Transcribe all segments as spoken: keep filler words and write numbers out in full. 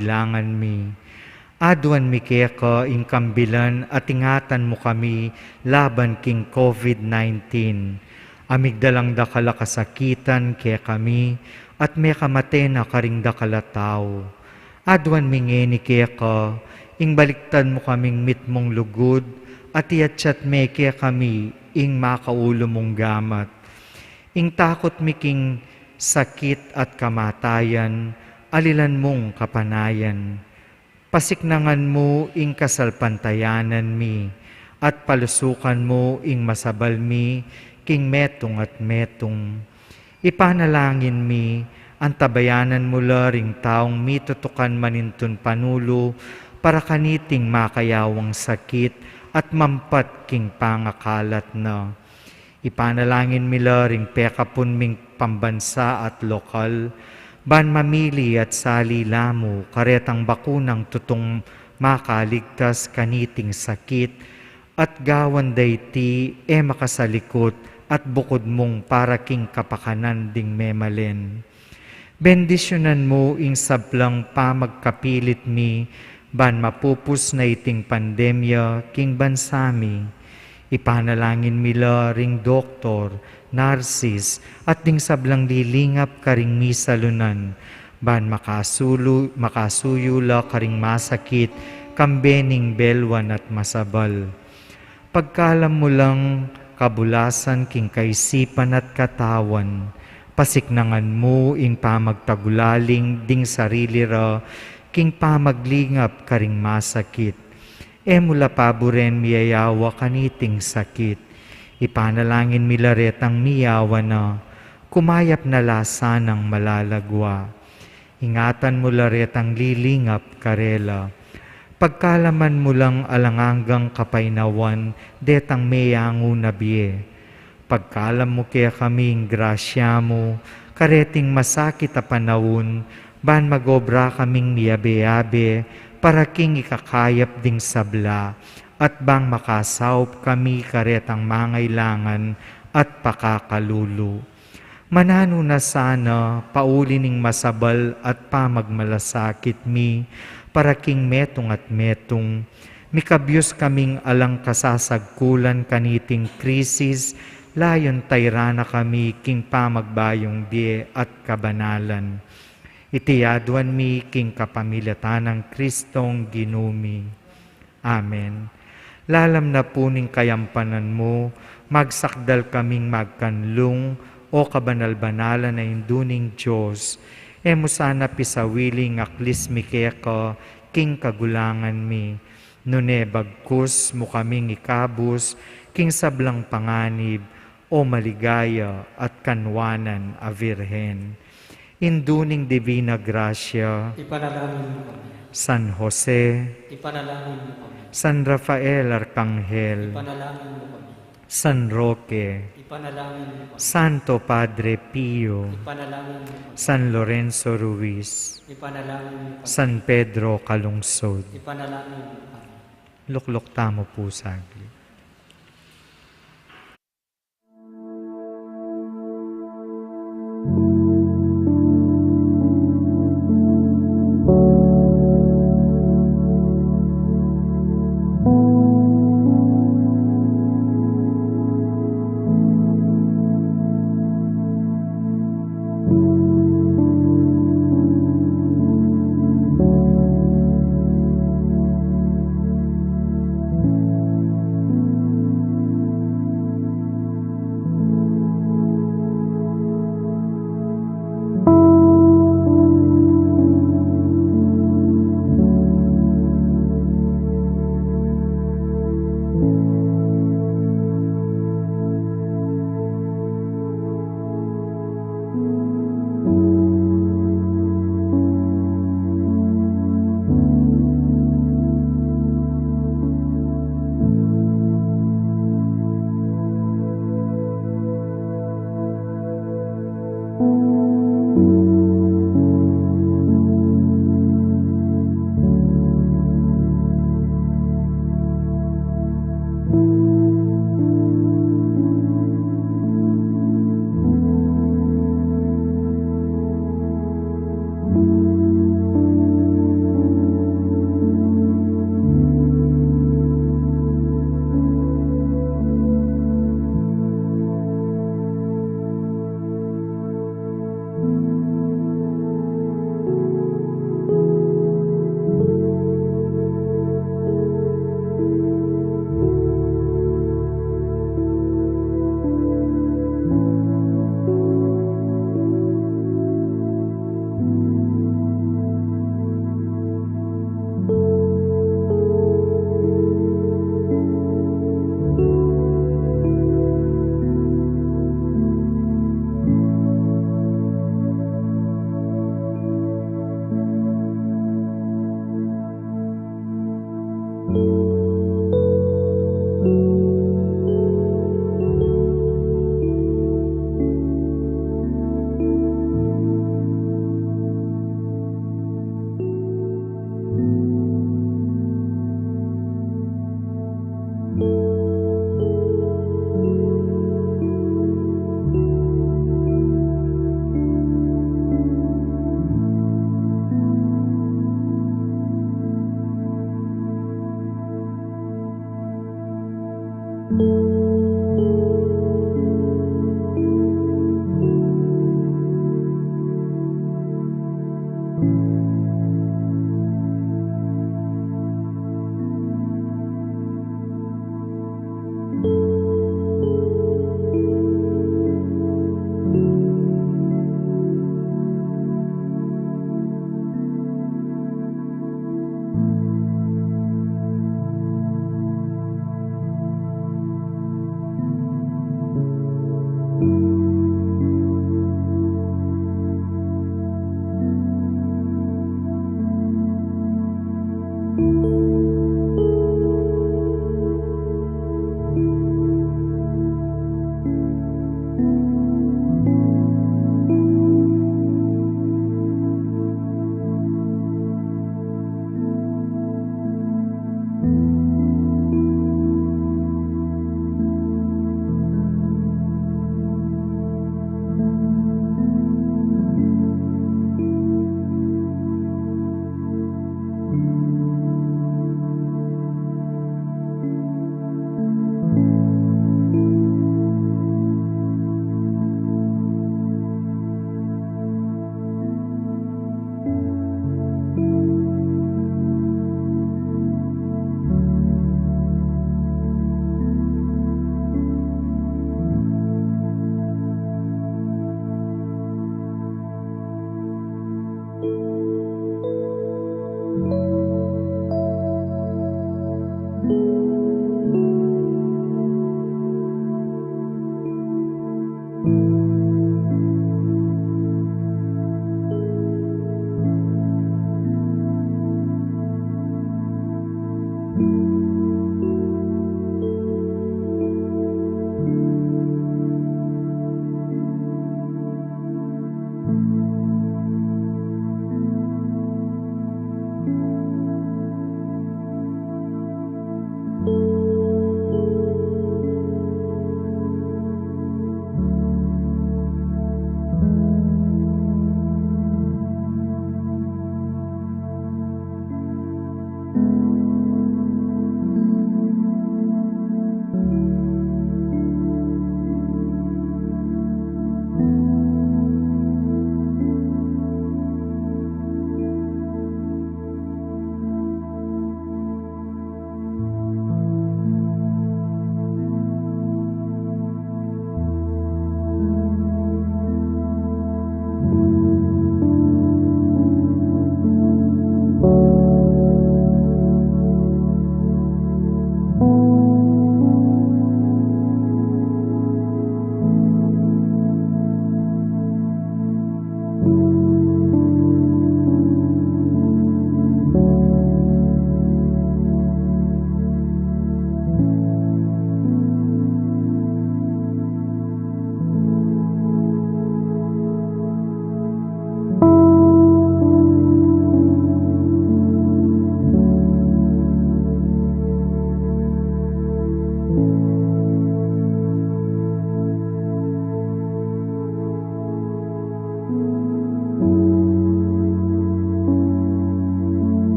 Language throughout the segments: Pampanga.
Kailangan mi. Aduan mi keka ing kambilan at ingatan mu kami laban king COVID nineteen. A migdalang dakal a kasakitan kekami at mekamate na karing dakal a tau. Aduan mi ngeni keka ing baliktad mu kaming mitmung lugud at iatsat me kekami ing makaulu mung gamat. Ing takut mi king sakit at kamatayan, alilan mung kapanayan. Pasiknangan mu ing kasalpantayanan mi, at palusukan mu ing masabal mi king metung at metung. Ipanalangin mi, antabayanan mu la ring taung mitutukan manintun panulu para kaniting makayawang sakit at mampat king pangakalat na. Ipanalangin mi la ring pekapun ming pambansa at lokal, ban mamili at sali la mu karetang bakunang tutung makaligtas kaniting sakit, at gawan da iti e makasalikut at bukud mung para king kapakanan ding memalen. Bendisyunan mu ing sablang pamagkapilit mi, ban mapupus na iting pandemya king bansa mi. Ipanalangin mi la ring doktor, narsis, at ding sablang lilingap karing misalunan, ban makasulu-, makasuyu la karing masakit, kambe ning belwan at masabal. Pagkalam mu lang kabulasan king kaisipan at katawan, pasiknangan mu ing pamagtagulaling ding sarili ra king pamaglingap karing masakit. E mu la paburen miyayawa kaniting sakit. Ipanalangin mi la retang miyawa na, kumayap na la sanang malalagwa. Ingatan mu la retang lilingap karela. Pagkalaman mu lang alang anggang kapaynawan detang meyangu na bie. Pagkalam mu kekami ing grasya mu kareting masakit a panaun, ban magobra kaming miyabe-yabe para king ikakayap ding sabla, at bang makasaup kami karetang mangailangan at pakakalulu. Mananu na sana, pauli ning masabal at pamagmalasakit mi, para king metung at metung, mikabyus kaming alang kasasagkulan kaniting krisis, layun tayran na kami king pamagbayung bie at kabanalan. Iti aduan mi king kapamilatan nang Kristong Ginu mi. Amen. Lalam na pu ning kayampanan mu, magsakdal kaming magkanlung, o kabanal-banalan a Indu ning Dios. E mu sana pisawili ing aklis mi keka king kagulangan mi, nune bagkus mu kaming ikabus king sablang panganib, o maligaya at kanwanan a Virgen. Indu ning Divina Gracia, ipanalangin mu kami. San Jose, ipanalangin mu kami. San Rafael Arcangel, ipanalangin mu kami. San Roque, ipanalangin mu kami. Santo Padre Pio, ipanalangin mu kami. San Lorenzo Ruiz, ipanalangin mu kami. San Pedro Calungsod, ipanalangin mu kami. Lukluk tamu pu saglit.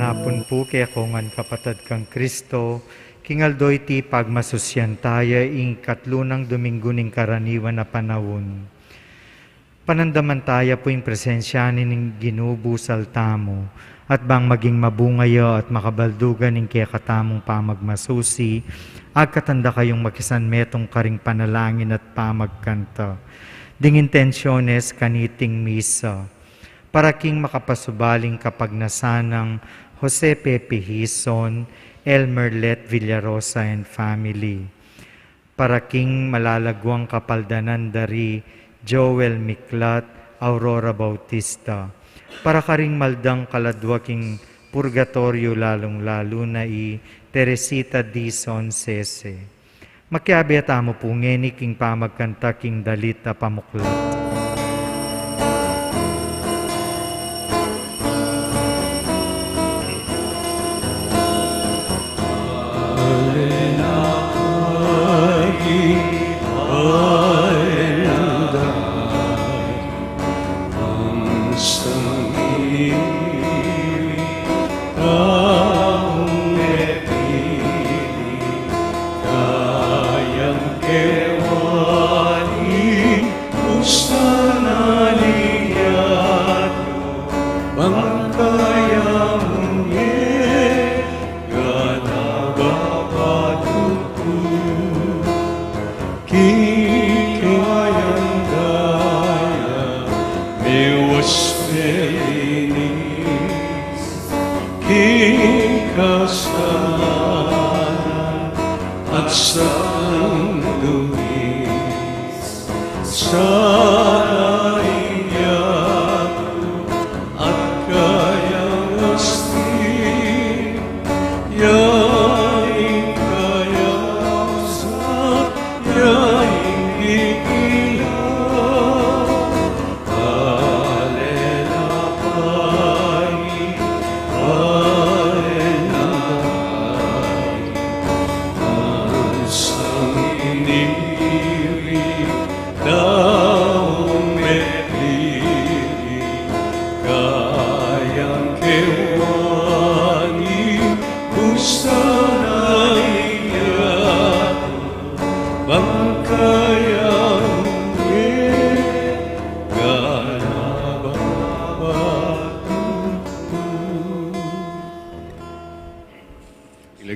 Napun pu kekayu ngan, kapatad kang Kristo, king aldo iti pagmasusian taya ing katlu nang Duminggu ning Karaniwan a Panaun. Panandaman taya pu ing presensya ning Ginu busal tamu, at bang maging mabunga ya at makabaldugan ing kekatamung pamagmasusi, agkatan da kayung makisanmetung karing panalangin at pamagkanta ding intensiones kaniting misa. Para king makapasubaling kapagnasan nang Jose Pepe Hizon, Elmer Let Villarosa and family. Para king malalaguang kapaldanan da ri Joel Miklat, Aurora Bautista. Para karing maldang kaladua king purgatoryo, lalung-lalu na i Teresita Dizon Sese. Makiabe tamu pu ngeni king pamagkanta king dalit a pamuklat.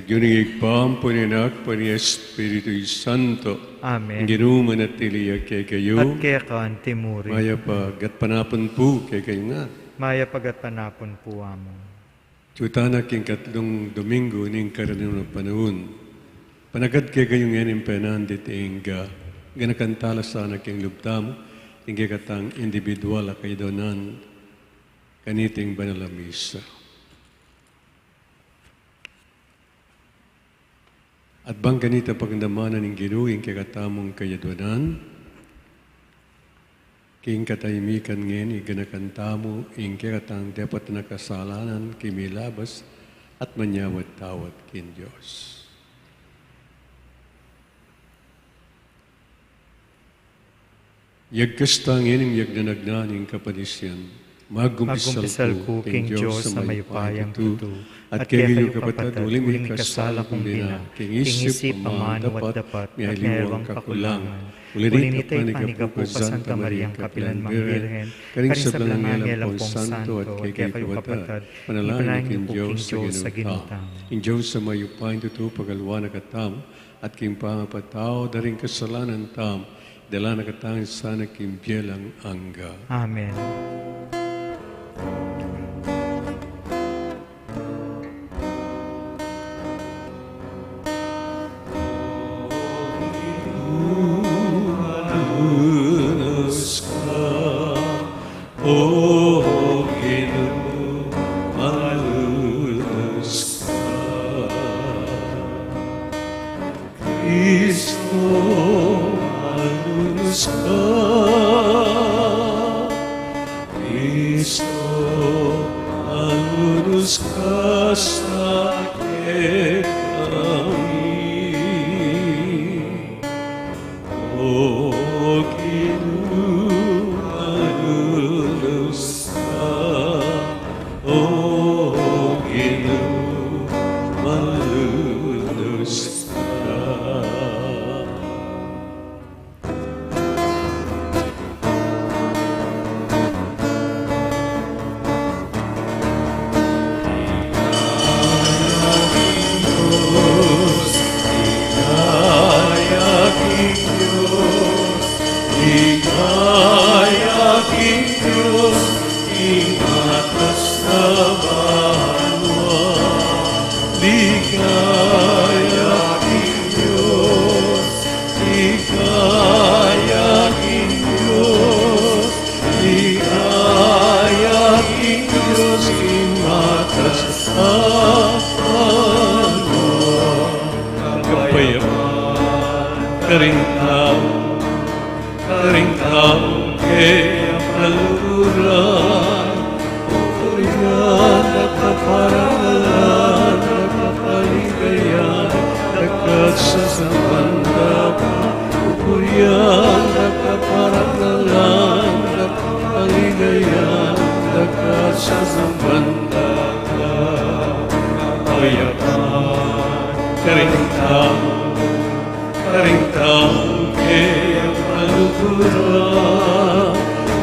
Ing Ibpa, ampo ning Anak, ampo ning Espiritu Santo. Amen. Ing Ginu manatili ya kekayu. At keka antimurin. Mayap a gatpanapun pu kekayu ngan. Mayap a gatpanapun pu, Among. Tutu na king katlung Domingo ning Karaniwan a Panaun. Panagad kekayu ngeni ing penandit ing ganakan tala sana king lub tamu, ing kekatang individual a kayadwanan, kaniting banal a misa. At bang kanita pagdamanan ning Ginu ing kekatamung kayadwanan, king katahimikan ngeni ganakan tamu ing kekatang depat a kasalanan kimilabas at manyawad-tawad king Dios. Yagkas ta ngeni ing yagnanagnan ning kapadisian. Magkumpisal ku king Dios a mayupayang tutu, at kekayu kapatad, uling mikasala kung bina, king isip, amanu at dapat, miyaliwang kakulangan. Uli na nita, ipanyawad ku pa Santa Mariang kapilan man Birhen, karing sablang anghel ampong santo, at kekayu kapatad, manalangin yu king Dios a Ginu tamu. Ing Dios a mayupayang tutu pagaluan na katamu, at king pamapatawad da ring kasalanan tamu, idala na katamu sana king bie alang angga. Amen. O Ginu, malunus ka. Kristo, malunus ka. Kristo, malunus ka sa kekami. O Ginu, malunus ka. O Ginu, malunus ka. Ligaya king Dios, ligaya king Dios, ligaya king Dios, king mataas a banua. Kapayapan karing tau, karing taung kayang kaluguran, pupurian da ka, parangalan da ka, paligayan da ka sa sablang dapa. Pupurian da ka, parangalan da ka, paligayan da ka sa sablang dapa. Kapayapan karing tau, karing taung kayang kaluguran,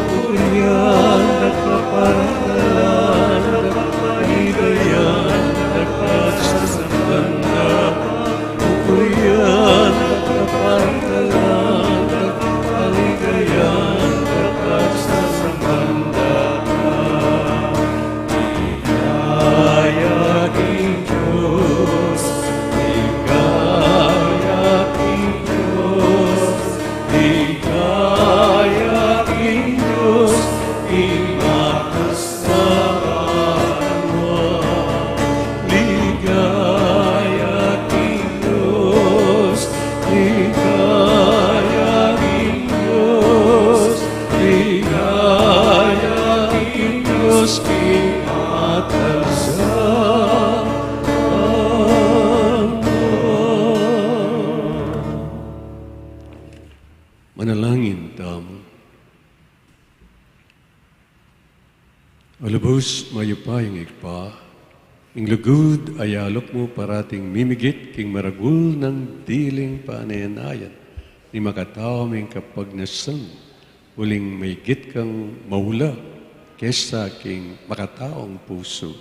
pupurian da ka, parangalan da ka, paligayan da ka sa sablang dapa. Pupurian da ka, parangalan da ka, paligayan da ka sa sablang dapa. Ligaya king Dios, ligaya king Dios, ligaya king Dios, king mataas a banua. Ligaya king Dios, ligaya king Dios, ligaya king Dios, king mataas a banua. Manalangin tamu. O lubus mayupayang Ibpa, ing lugud a yaluk mu parating mimigit king maragul nang diling panaynayan ning makatau ming kapagnasan, uling maigit kang maula kesa king makataung pusu.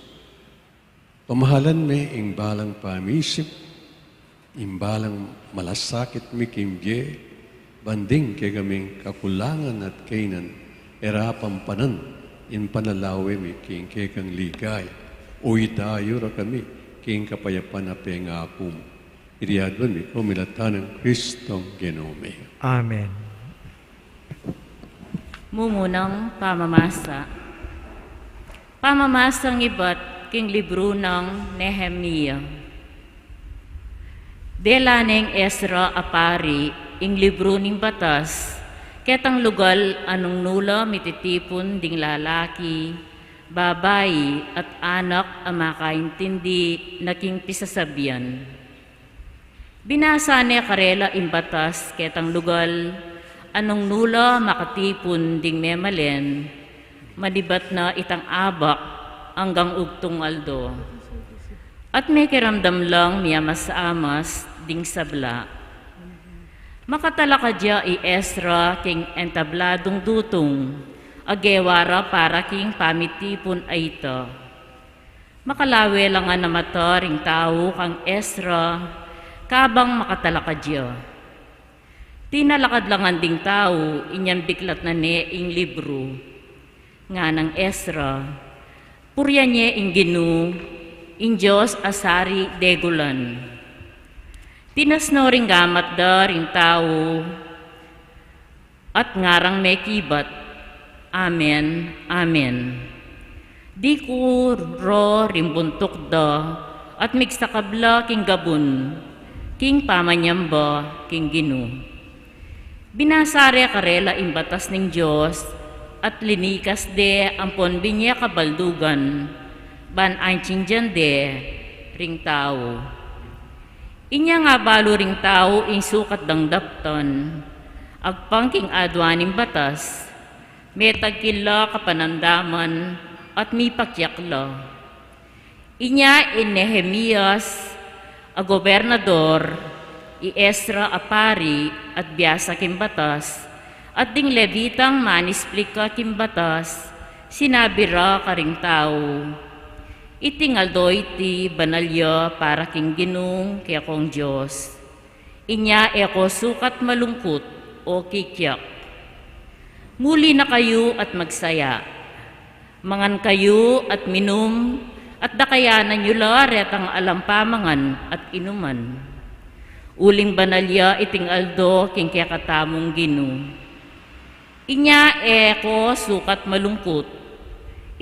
Pamahalan me ing balang pamisip, ing balang malasakit mi king bie, banding kekaming kakulangan at kainan e ra pampanan ing panalangin mi king kekang ligaya, o idayu ra kami king kapayapan a pengaku mu. Iti aduan mi king milatan nang Kristong Ginu mi. Amen. Mumunang pamamasa. Pamamasang ibat king libru nang Nehemia. Dela neng Esra a pari ing libru ning batas, ketang lugal a nung nu la mititipun ding lalaki, babai, at anak a makaintindi na king pisasabian. Binasa ne karela ing batas ketang lugal a nung nu la makatipun ding memalen, manibat na itang abak anggang ugtung aldo. At mekiramdam lang miamas-amas ding sabla. Makatalakad ya i Esra king entabladung dutung, a gewa ra para king pamitipun a ita. Makalawe la ngan a mata ring tau kang Esra, kabang makatalakad ya. Tinalakad la ngan ding tau inyang biklat na ne ing libru. Nganang Esra, purian ye ing Ginu, ing Dios a sari degulan. Tinasno ring gamat da ring tau, at ngarang mekibat, "Amen, amen." Dikuru ring buntuk da, at migsakab la king gabun, king pamanyamba king Ginu. Binasa re karela ing batas ning Dios, at linikas de ampon binie kabaldugan, ban aintindian de ring tau. Inya nga balu ring tau ing sukat dang daptan, agpang king aduan ning batas, metagkil la kapanandaman at mipakiak la. Inya i Nehemias a gobernador, i Esra a pari at biasa king batas, at ding Levitang manisplika king batas, sinabi ra karing tau, "Iting aldo iti banal ya para king Ginung kekong Dios. Inya e ko sukat malungkut o kikiak. Muli na kayu at magsaya. Mangan kayu at minum, at dakayanan yu la retang alang pamangan at inuman. Uling banal ya iting aldo king kekatamung Ginu." Inya e ko sukat malungkut.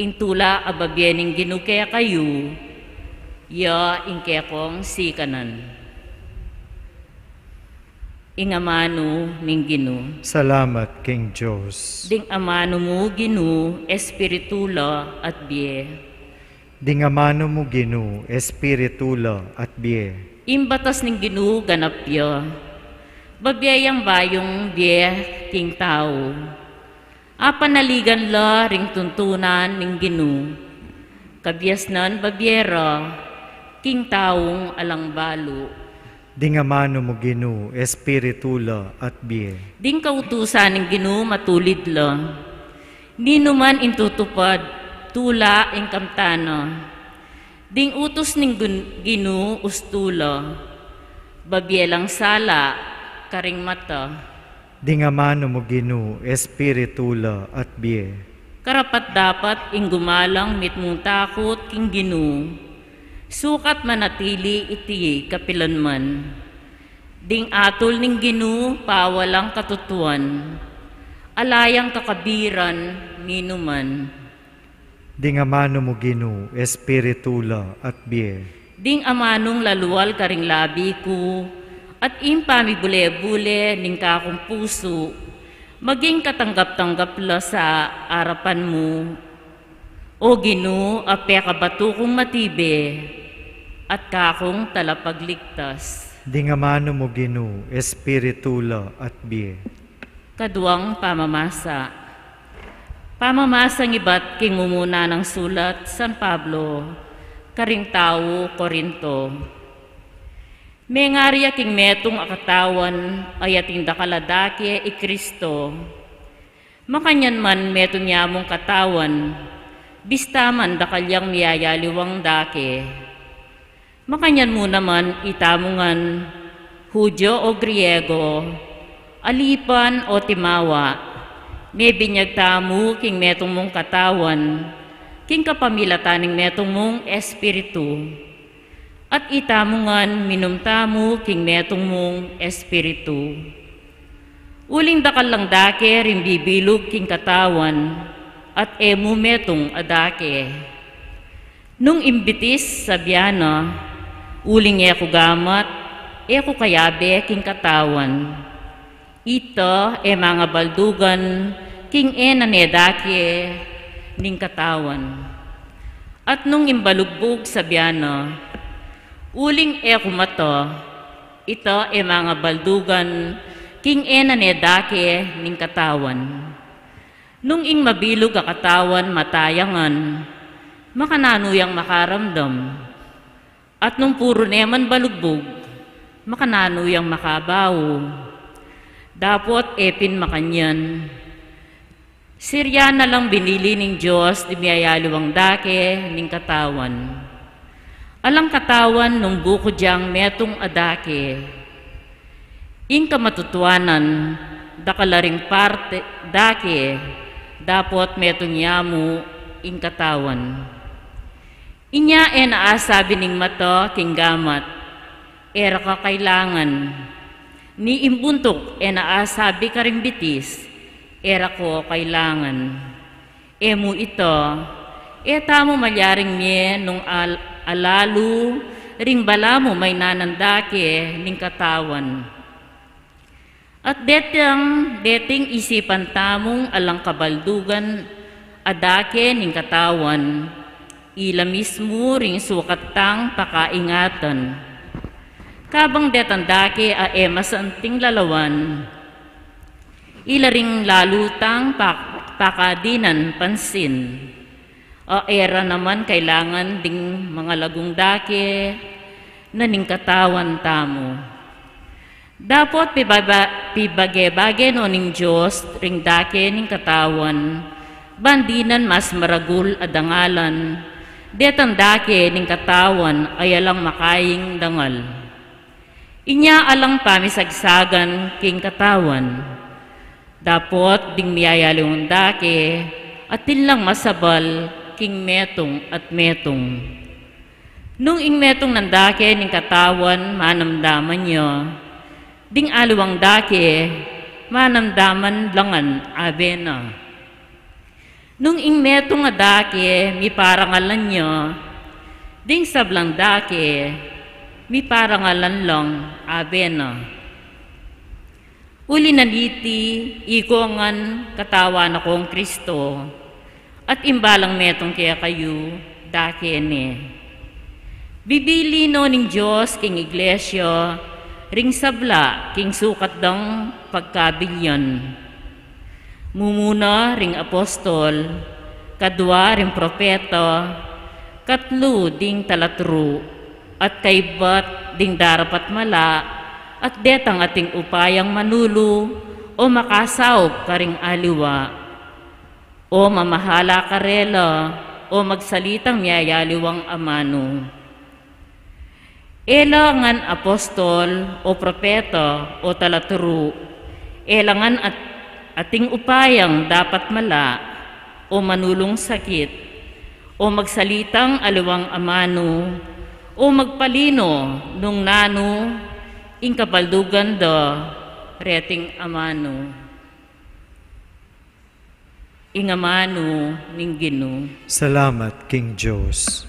Ing tula a babie ning Ginu kekayu, ya ing kekong sikanan. Ing amanu ning Ginu. Salamat king Dios. Ding amanu mu Ginu, espiritu la at bie. Ding amanu mu Ginu, espiritu la at bie. Ing batas ning Ginu ganap ya. Babie yang bayung bie king tau. Apanaligan la ring tuntunan ning Ginu. Kabiasnan babie ra king taung alang balu. Ding amanu mu Ginu, espiritu la at bie. Ding kautusan ning Ginu matulid la. Ninuman ing tutupad, tula ing kamtan na. Ding utus ning Gun-, Ginu ustu la. Babie lang sala karing mata. Ding amanu mu Ginu, espiritu la at bie. Karapat-dapat ing gumalang mitmung takut king Ginu. Sukat manatili iti kapilanman. Ding atul ning Ginu pawalang katutuan. Ala yang kakabiran ninuman. Ding amanu mu Ginu, espiritu la at bie. Ding amanung lalual karing labi ku, at ing pamibule-bule ning kakung pusu, maging katanggap-tanggap la sa arapan mu. O Ginu, a pekabatu kung matibe, at kakung talapagligtas. Ding amanu mu Ginu, espiritu la at bie. Kaduang pamamasa. Pamamasa ngibat king umuna nang sulat San Pablo karing tau Corinto. Mengari ya king metung a katawan a yating dakal a dake i Kristo. Makanyan man metung ya mung katawan, bista man dakal yang miyayaliwang dake. Makanyan mu naman itamu ngan, Hudyo o Griego, alipan o timawa, mebinyag tamu king metung mung katawan, king kapamilatan ning metung mung Espiritu. At itamu ngan minum tamu king metung mung Espiritu. Uling dakal lang dake ring bibilug king katawan, at e mu metung a dake. Nung ing bitis, sabian na, uling e ku gamat, e ku kayabe king katawan. Ita e mangabaldugan king e na ne dake ning katawan. At nung ing balugbug, sabian na, uling e ku mata, ita e mangabaldugan king e na ne dake ning katawan. Nung ing mabilug a katawan mata ya ngan, makananu yang makaramdam? At nung puru ne man balugbug, makananu yang makabau? Dapot e pin makanyan. Sirya na lang binili ning Dios ding miyayaliwang dake ning katawan. Alang katawan nung bukud yang metung a dake. Ing kamatutuanan, dakal la ring parte dake, dapot metung ya mu ing katawan. Inya e na asabi ning mata king gamat, e ra ka kailangan. Ni ing buntuk e na asabi karing bitis, e ra ko kailangan. E mu ita, e tamu malyaring mie nung al-, alalu ring balamu mainanan dake ning katawan. At detang, deting isipan tamung alang kabaldugan a dake ning katawan, ila mismu ring sukat tang pakaingatan. Kabang detang dake a e masanting lalawan, ila ring lalu tang pak-, pakadinan pansin. A e ra naman kailangan ding mangalagung dake na ning katawan tamu. Dapot pibaba-, pibage-bage no ning Dios ring dake ning katawan, ban dinan mas maragul a dangalan detang dake ning katawan a yalang makaing dangal. Inya alang pamisagsagan king katawan. Dapot ding miyayaliwang dake, atin lang masabal king metung at metung. Nung ing metung nang dake ning katawan manamdaman ya, ding aliwang dake manamdaman la ngan abe na. Nung ing metung a dake miparangalan ya, ding sablang dake miparangalan lang abe na. Uli na niti, iko ngan katawan na kong Kristo, at ing balang metung kekayu, dake ne. Bibili no ning Dios king iglesia ring sabla king sukat dang pagkabilian. Mumuna ring apostol, kadwa ring propeta, katlu ding talaturu, at kaybat ding darapat mala, at detang ating upayang manulu o makasaup karing aliwa, o mamahala karela, o magsalitang miyayaliwang amanu. E la ngan apostol, o propeta, o talaturu, e la ngan at-, ating upayang dapat mala, o manulung sakit, o magsalitang aliwang amanu, o magpalino nung nanu ing kabaldugan da reting amanu. Ing amanu ning Ginu. Salamat king Dios.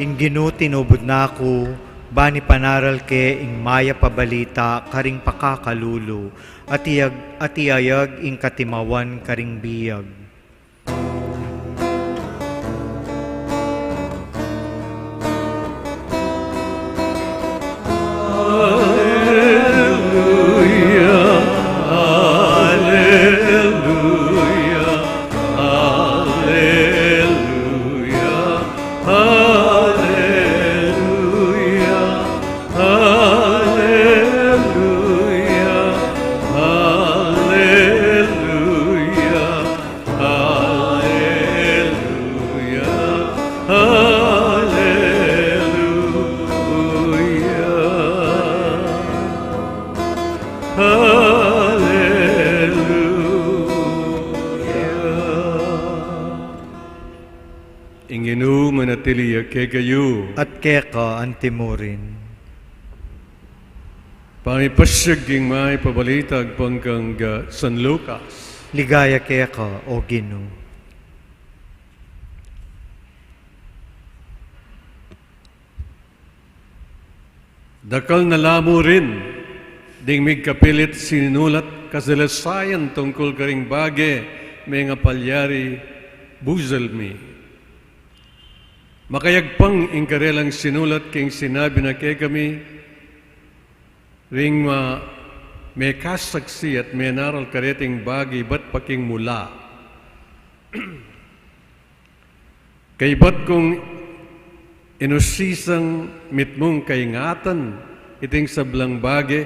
Ing Ginu tinubud na ku, Ban ipanaral ke ing mayap a balita karing pakakalulu, at iyag-, at iyayag ing katimawan karing biyag. Alleluia, alleluia, alleluia, alleluia, alleluia, alleluia. Alleluia, alleluia, alleluia. Ing Ginu manatili ya kekayu. At keka antimurin. Pamipasyag king mayap a balita agpang kang, ah, San Lucas. Ligaya keka, O Ginu. Dakal na la mu rin ding migkapilit sinulat kasalasayan tungkul karing bage mengapalyari busil mi. Makayagpang ing karelang sinulat king sinabi na kekami, ring ma-, mekasaksi at menaral kareting bage ibat pa king mula. Kaybat kung inusisang mitmung kaingatan iting sablang bage,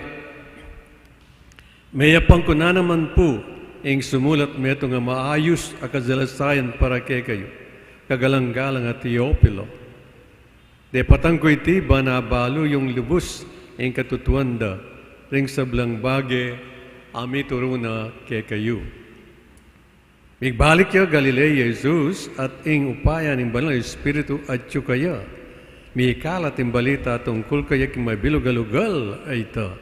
meyapang ku na naman pu ing sumulat metung a maayus a kasalasayan para kekayu, kagalang-galang a Teofilo. Depatan ku iti ban abalu yung lubus ing katutuan da ring sablang bage a mituru na kekayu. Migbalik ya Galilea i Jesus, at ing upaya ning Banal a Espiritu atyu kaya. Mikalat ing balita tungkul kaya king mabilug a lugal a ita.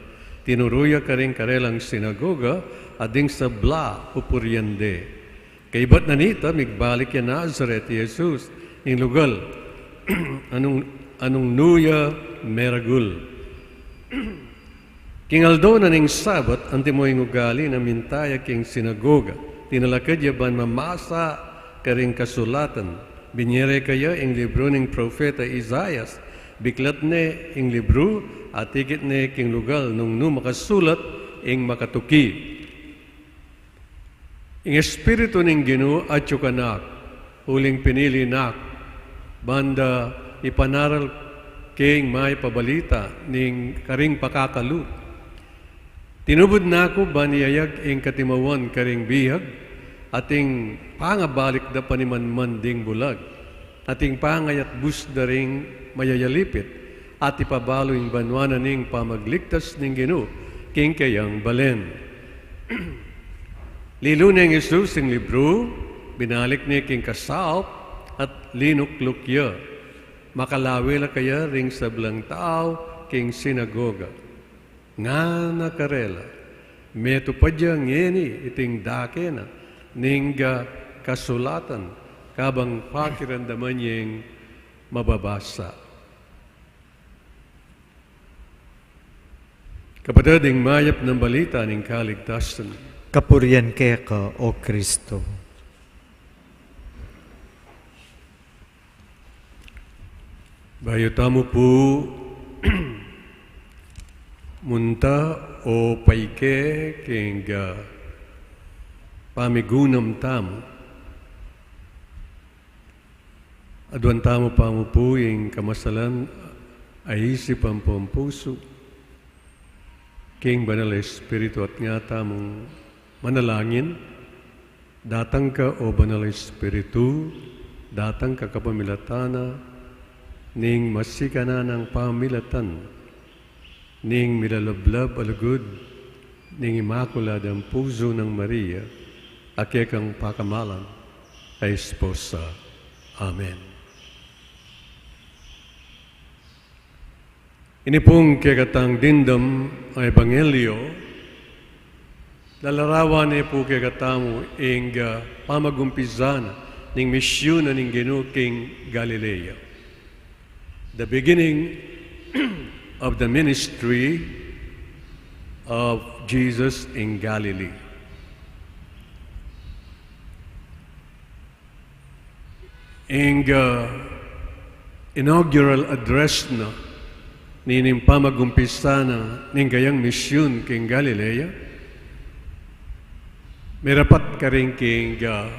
Tinuru ya karing karelang sinagoga, at ding sabla upurian de. Kaybat na nita, migbalik ya Nazaret i Jesus, ing lugal a nung, a nung nu ya meragul. King aldo na ning Sabat, antimo ing ugali na, minta ya king sinagoga. Tinalakad ya ban mamasa karing kasulatan. Binie re kaya ing libru ning propeta Isaias. Biklat ne ing libru, atikit ne king lugal nung nu makasulat ing makatuki. Ing Espiritu ning Ginu atyu kanak, uling pinili na ku, ban da ipanaral ke ing mayap a balita ning karing pakakalulu. Tinubud na ku ban iyayag ing katimawan karing bihag, at ing pangabalik da panimanman ding bulag, at ing pangayatbus da ring mayayalipit, at ipabalu ing banua na ning pamagligtas ning Ginu king keyang balen. Lilu neng Jesus ing libru, binalik ne king kasalp, at linukluk ya. Makalawe la kaya ring sablang tau king sinagoga. Ngana karela, metupad ya ngeni iting dake na ning kasulatan, kabang pakiramdaman yeng mababasa. Kapatad, ing mayap nang balita ning kaligtasan. Kapurian keka, O Kristo. Bayu tamu pu munta o paike king pamigunam tamu, aduan tamu pamu pu ing kamasalan a isip ampong pusu king Banal a Espiritu, at nga tamung manalangin. Datang ka, O Banal a Espiritu, datang ka kapamilatan na ning masikananang pamilatan ning milalablab a lugud ning Imakuladang Pusu nang Maria, a kekang pakamalan a esposa. Amen. Ini pung kekatang dimdam a ebanghelyo, lalarawan ne pu kekatamu ing pamagumpisa na ning misyun na ning Ginu king Galilea. The beginning of the ministry of Jesus in Galilee. Ing, ah, inaugural address na, nining pamagumpisa na ning kayang misyun king Galilea, mirapat karin king, ah,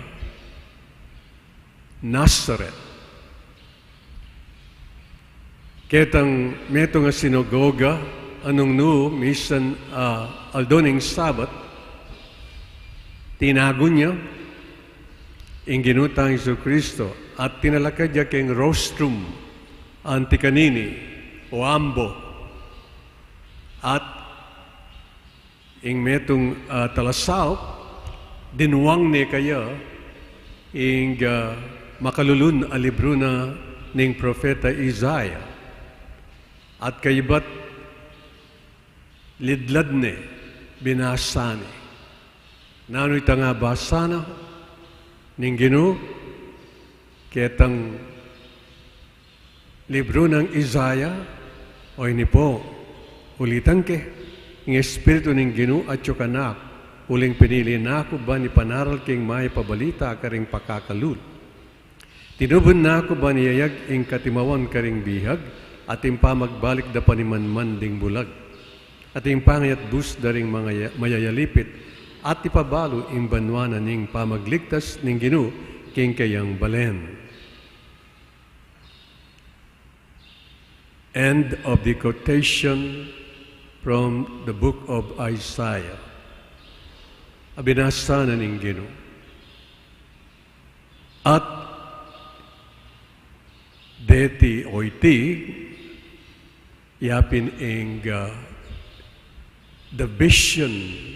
Nazaret. Ketang metung a sinagoga, a nung nu misan, ah, aldo ning Sabat, tinagun ya ing Ginu tang Jesucristo, at tinalakad ya king rostrum, anti kanini, o ambo, at ing metung, ah, talasaup, dinwang ne kaya ing, ah, makalulun a libru na ning propeta Isaiah. At kaybat lidlad ne, binasa ne. Nanu itang basa na ning Ginu? Ketang libru nang Isaiah, o ini pu, ulitan ke, ing Espiritu ning Ginu atyu kanak, uling pinili na ku ban ipanaral ke ing mayap a balita karing pakakalulu. Tinubud na ku ban iyayag ing katimawan karing bihag, at ing pamagbalik da panimanman ding bulag, at ing pangayatbus da ring mangaya-, mayayalipit, at ipabalu ing banua na ning pamagligtas ning Ginu king kayang balen. End of the quotation from the book of Isaiah. A binasa na ning Ginu. At deti o iti, yapin ing, ah, the vision,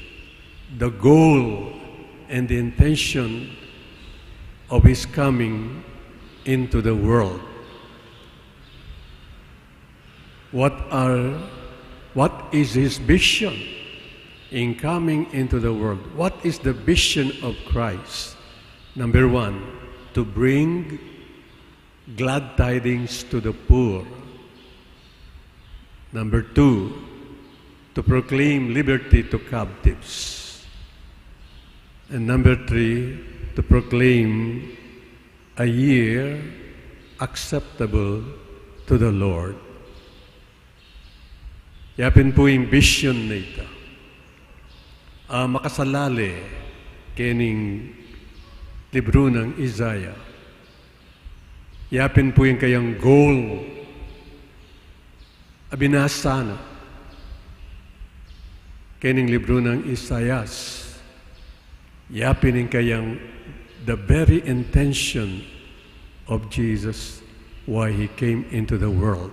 the goal, and the intention of his coming into the world. What are, what is his vision in coming into the world? What is the vision of Christ? Number one, to bring glad tidings to the poor. Number two, to proclaim liberty to captives. And number three, to proclaim a year acceptable to the Lord. Yapin pu ing vision na ita, ah, makasalale kening libru nang Isaiah. Yapin pu ing kayang goal a binasa na kening libru nang Isaias. Yapin ing kayang the very intention of Jesus, why he came into the world.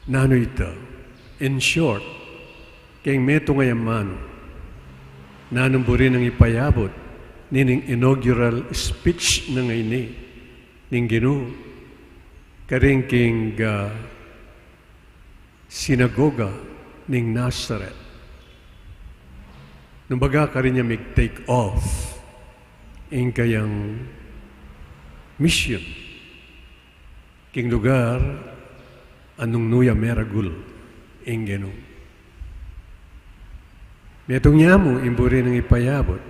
Nanu ita? In short, keng metung a amanu, nanung buri nang ipayabut nining inaugural speech na ngeni ning Ginu karing king, ah, sinagoga ning Nazaret? Nung baga karin ya mig-take off ing kayang mission king lugar a nung nu ya meragul ing Ginu. Metung ya mu ing buri nang ipayabut.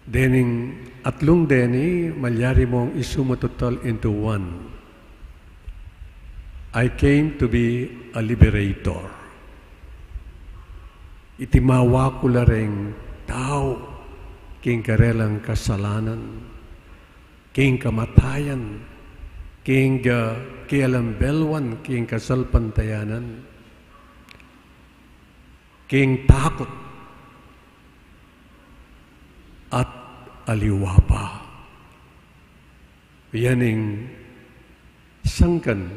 Dening atlung deni, malyari mung isuma total into one. I came to be a liberator. Itimawa ku la reng tau king karelang kasalanan, king kamatayan, king, ah, kialam belwan, king kasalpantayanan, king takut, at aliwa pa. Yan ing sangkan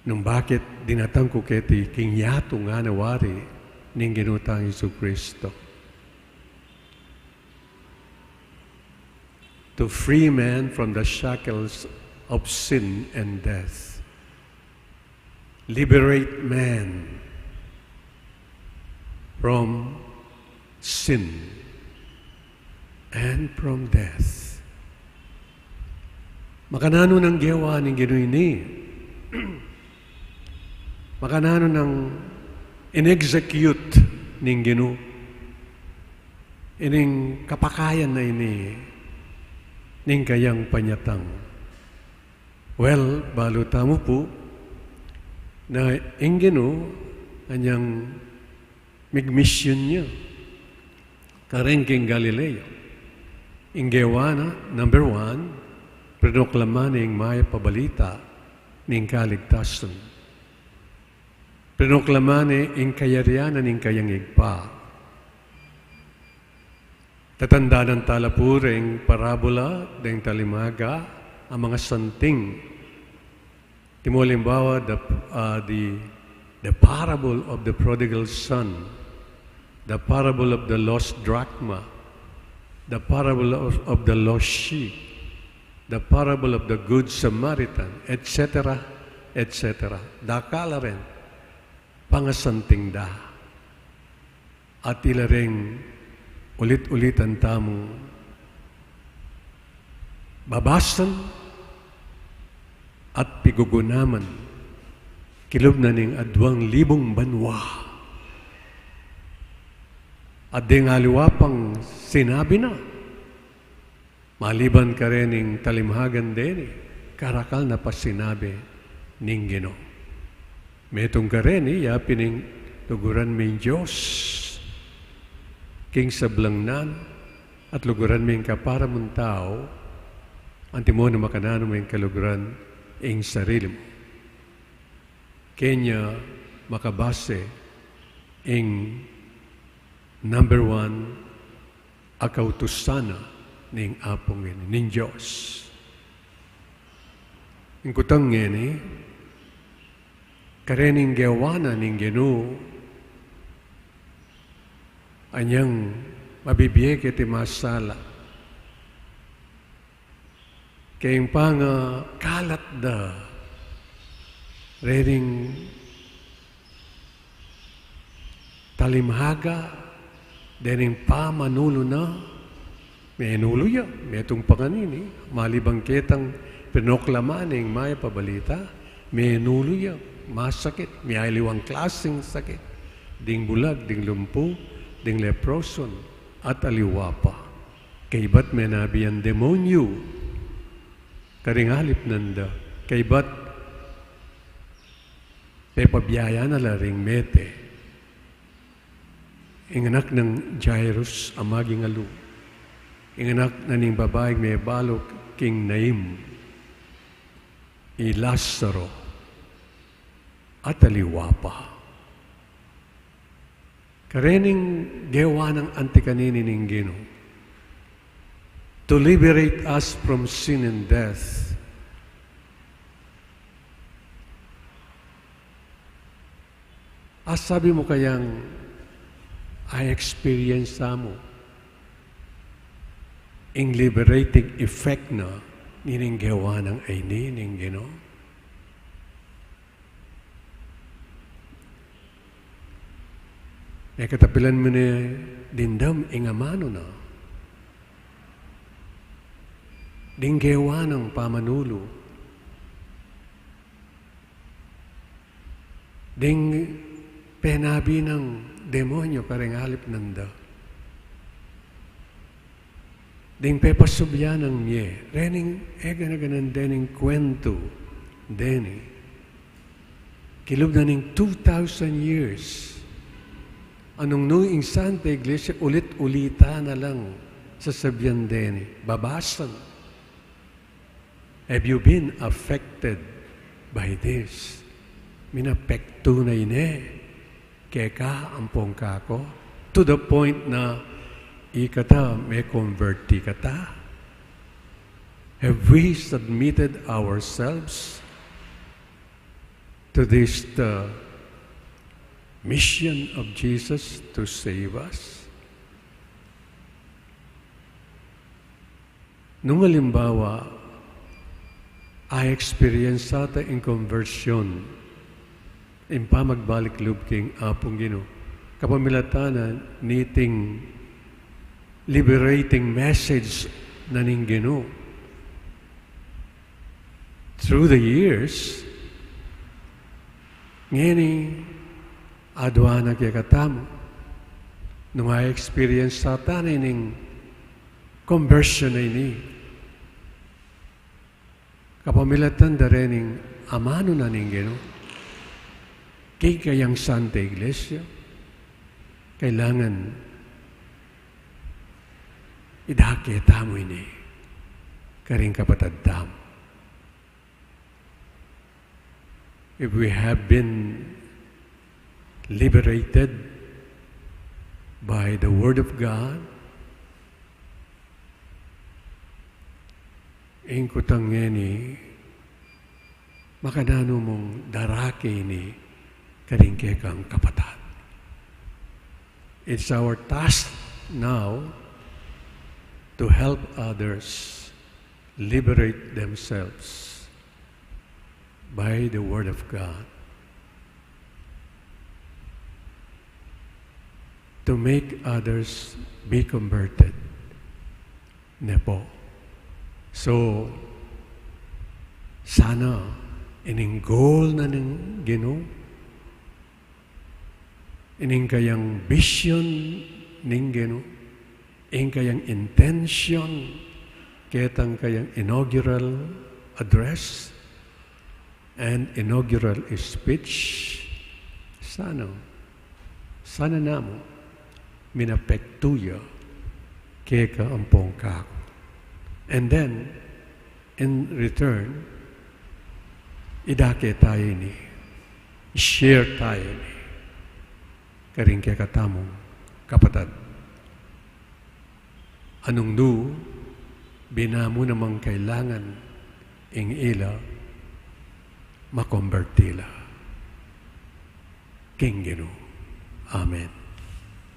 nung bakit dinatang ku keti king yatu ngana wari ning Ginu tang Jesucristo. To free man from the shackles of sin and death. Liberate man from sin and from death. Makananu nang gewa ning Ginu ini? Makananu nang in-execute ning Ginu ining kapakayan na ini ning kayang panyatang? Well, balu tamu pu na ing Ginu anyang migmisyon ya kareng king Galilea. Ing gewa na, number one, prinoklama ne ing mayap a balita ning kaligtasan. Prinoklama ne ing kayarian na ning kayang Ibpa. Tatandanan tala pu reng parabola deng talimhaga a mangasanting. Antimo alimbawa, the, uh, the, the parable of the prodigal son, the parable of the lost drachma, the parable of, of the lost sheep, the parable of the good Samaritan, et cetera, et cetera. Dakal la ren pangasanting da. At ila reng ulit-ulitan tamung babasan at pigugunaman kilub na ning aduang libung banua. At deng aliwa pang sinabi na, maliban karening talimhagan deni, karakal na pa sinabi ning Ginu. Metung kareni, ya pin ing luguran me ing Dios king sablang nan, at luguran me ing kapara mung tau, antimo na makananu me ing kaluguran ing sarili mu. Kenya makabase ing number one a kautusan na ning Apung ini, ning Dios. Ing kutang ngeni, karening gewa na ning Ginu, anyang mabibie keti masala keng pangakalat da rening talimhaga, dening pamanulu na, menulu ya, metung pa kanini, maliban ketang pinoklama ne ing mayap a balita, menulu ya, masakit, miyaliwang klaseng sakit, ding bulag, ding lumpu, ding leproson, at aliwa pa. Kaybat menabi yang demonyu karing alip nanda, kaybat pepabiayan na la ring mete. Ing anak nang Jairus a magingalu, ing anak na ning babaing mebalu king Nain, i Lazaro, at aliwa pa. Karening gewa nang anti kanini ning Ginu to liberate us from sin and death. Asabi mu kayang a-experience mu ing liberating effect na nining gewa nang ini ning Ginu? Mekatapilan mu ne dimdam ing amanu na, ding gewa nang pamanulu, ding penabi nang demonyu karing alip nanda. Ding pepasubyan nang mie, rening egana-ganan dening kwentu deni. Kilub na ning two thousand years, a nung nu ing Santa Iglesia ulit-ulitan na lang sasabian deni, babasan. Have you been affected by this? Minapektu na ine keka ampong kako, to the point na ikata me-convert ikata? Have we submitted ourselves to this, the mission of Jesus to save us? Nung alimbawa, a-experience ta ing conversion, ing pamagbalik lub king Apung Ginu, kapamilatan na niting liberating message na ning Ginu. Through the years, ngeni, adua na kekatamu, nung a-experience tana ining conversion a ini, kapamilatan da rening amanu na ning Ginu king kayang Santa Iglesia, kailangan idake tamu ini karing kapatad tamu. If we have been liberated by the Word of God, ing kutang ngeni, makananu mung darake ini karing kekang kapatad. It's our task now to help others liberate themselves by the Word of God, to make others be converted. Ne po. So, sana ining goal na ning Ginu, ining kayang vision ning Ginu, ing kayang intention ketang kayang inaugural address and inaugural speech, sana, sana namu minapektu ya keka ampong kaku. And then, in return, idake taya ini, share taya ini karing kekatamung kapatad. Nung nu, bina mu namang kailangan ing ila makomberti la king Ginu. Amen.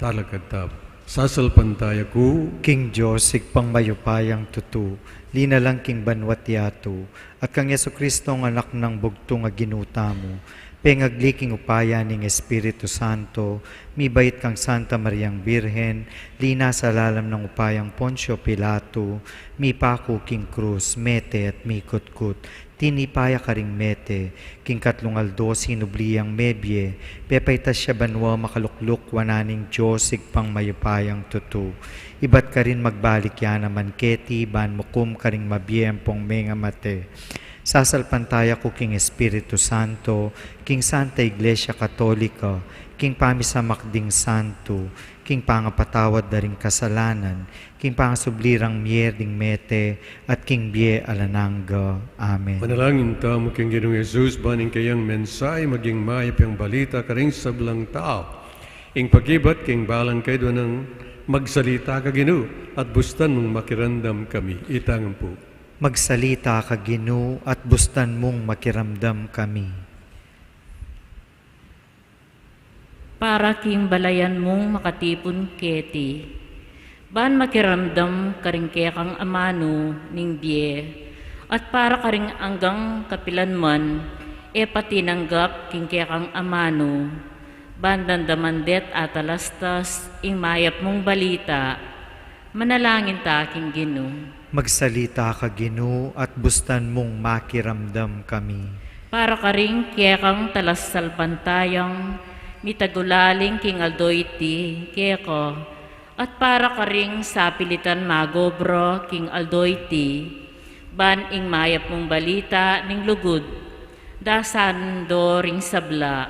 Talakad tamu. Sasalpantaya ku king Dios, Ibpang mayupayang tutu, linalang king banua't yatu, at kang Jesucristo a Anak nang bugtung a Ginu tamu, pengagli king upaya ning Espiritu Santo, mibait kang Santa Mariang Birhen, linasa lalam nang upayang Poncio Pilato, mipaku king krus, mete at mikutkut, tinipa ya karing mete, king katlung aldo sinubli yang mebie, pepaitas ya banua, makalukluk wanan ning Dios Ibpang mayupayang tutu. Ibat karin magbalik ya naman keti ban mukum karing mabie ampong mengamate. Sasalpantaya ku king Espiritu Santo, king Santa Iglesia Katolika, king pamisamak ding santu, king pangapatawad da ring kasalanan, king pangasubli rang mie ding mete, at king bie alang angga. Amen. Manalangin tamu king Ginung Jesus, ban ing kayang mensahe maging mayap yang balita karing sablang tau. Ing pakibat king balang kaidwa nang, "Magsalita ka, Ginu, at bustan mung makiramdam kami." Itang ampu. Magsalita ka, Ginu, at bustan mung makiramdam kami. Para king balayan mung makatipun keti, ban makiramdam karing kekang amanu ning bie, at para karing anggang kapilan man e pa tinanggap king kekang amanu, ban damdaman de't atalastas ing mayap mung balita. Manalangin ta king Ginu. Magsalita ka, Ginu, at bustan mung makiramdam kami. Para karing kekang talasalpantayang mitagulaling king aldo iti keka, at para karing sapilitan magobra king aldo iti, ban ing mayap mung balita ning lugud dasan do ring sabla.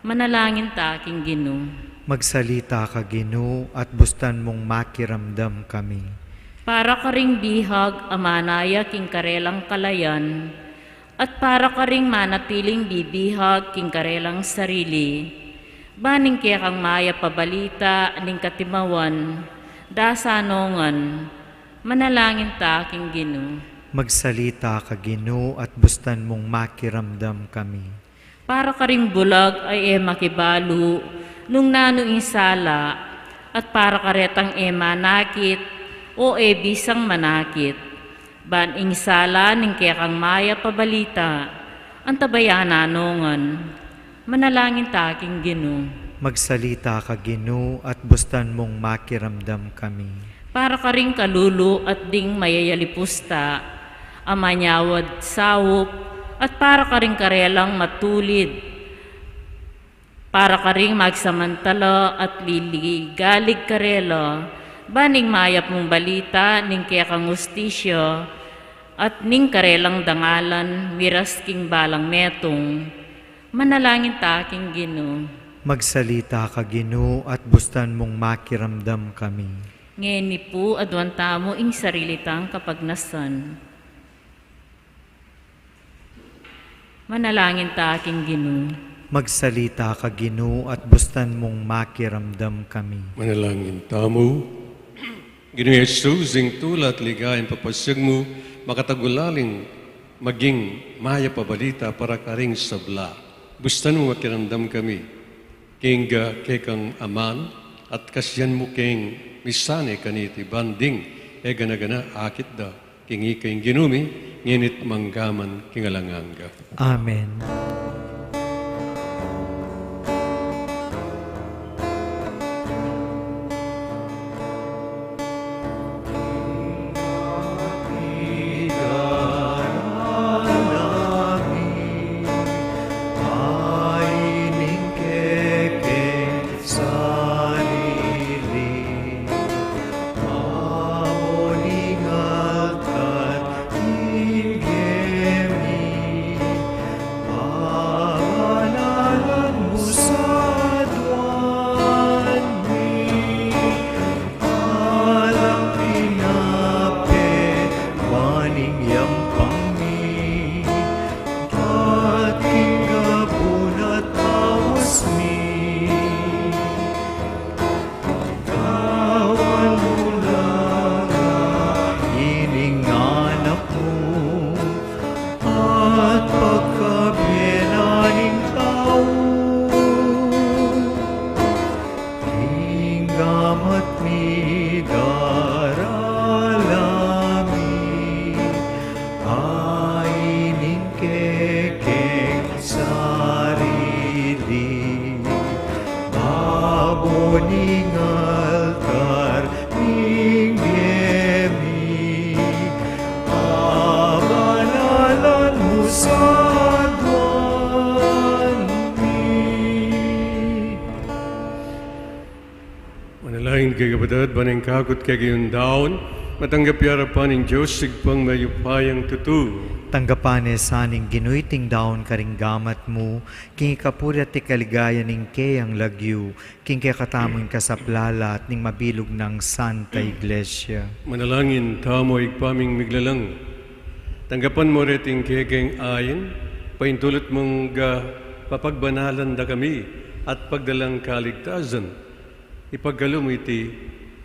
Manalangin ta king Ginu. Magsalita ka, Ginu, at bustan mung makiramdam kami. Para karing bihag a manaya king karelang kalayan, at para karing manatiling bibihag king karelang sarili, ban ing kekang mayap a balita ning katimawan dasan no ngan. Manalangin ta king Ginu. Magsalita ka, Ginu, at bustan mung makiramdam kami. Para karing bulag a e makibalu nung nanu ing sala, at para karetang e manakit o e bisang manakit, ban ing sala ning kekang mayap a balita antabayanan no ngan. Manalangin ta king Ginu. Magsalita ka, Ginu, at bustan mung makiramdam kami. Para karing kalulu at ding mayayalipusta, a manyawad saup, at para karing karelang matulid, para karing magsamantala at liligalig karela, ban ing mayap mung balita ning kekang hustisya, at ning karelang dangalan miras king balang metung. Manalangin ta king Ginu. Magsalita ka, Ginu, at bustan mung makiramdam kami. Ngeni pu, aduan tamu ing sarili tang kapagnasan. Manalangin ta king Ginu. Magsalita ka, Ginu, at bustan mung makiramdam kami. Manalangin tamu. Ginu Jesus, ing tula at ligayang papasiag mu, makatagulaling maging mayap a balita para karing sabla. Bustan mu makiramdam kami king, ah, kekang aman, at kasian mu keng misane kaniti, ban ding e gana-gana akit da king ika ing Ginu mi, ngeni't manggaman king alang angga. Amen. Sarili, amo ning altar ning gemi, pabanalan mu sa aduan mi, alang pinape, ban ing yampang mi, at king gabun at bawas mi. Gawan mu la ining anak mu, at pagkabie na ning tau, king gamat mi darala mi, ining kekeng sarili, babo ning altar ning gemi, pabanalan mu sa aduan mi. Manalangin kayu, kapatad, ban ing kakut kekayung daun, matanggap ya arapan ning Dios Ibpang mayupayang tutu. Tanggapan na sa ning Ginu iting daun karing gamat mu, king ikapuri at ikaligaya ning keyang lagyu, king kekatamung kasaplalan at ning mabilug nang Santa Iglesia. Manalangin tamu, Ibpa ming miglalang. Tanggapan mu reting kekeng ain, paintulut mung, ah, papagbanalan da kami, at pagdalang kaligtasan. Ipagkalub mu iti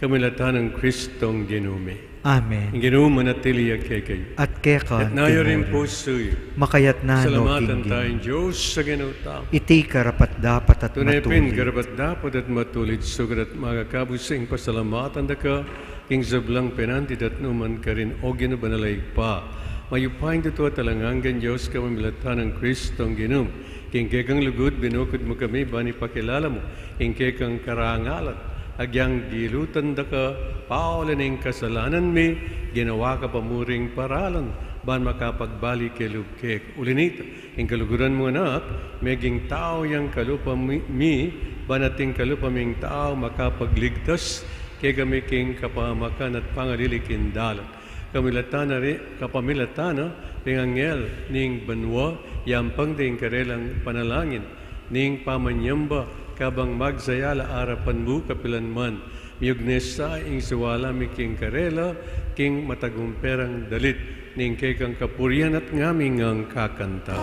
kamilatan nang Kristong Ginu mi. Amen. Ing Ginu manatili ya kekayu. At keka. Itas yu ring pusu yu. Makayatna no king Ginu. Pasalamatan taya ing Dios a Ginu tamu. Iti karapat-dapat at matulid. Tune pin karapat-dapat at matulid, sukat at makakabus ing pasalamatan da ka, king sablang penandit at nu man karin, o Ginu, banal a Ibpa, mayupayang tutu at alang anggang Dios, kapamilatan nang Kristong Ginu mi. King kekang lugud binukud mu kami ban ipakilala mu ing kekang karangalan. Agyang dilutan da ka pauli ning kasalanan mi, ginawa ka pa mu ring paralan ban makapagbalik kelug keka. Uli na nita, ing kaluguran mung Anak, meging tau yang kalupa mi, mi, ban ating kalupa ming tau makapagligtas kekami king kapamakan at pangalili king dalan. Kamilatan na ri-, kapamilatan na ring anghel ning banua, yampang da ing karelang panalangin ning pamanyamba, kabang magsaya la arapan mu kapilan man. Miyugne sa ing siwala mi king karela, king matagumperang dalit ning kekang kapurian at ngaming ngang kakanta.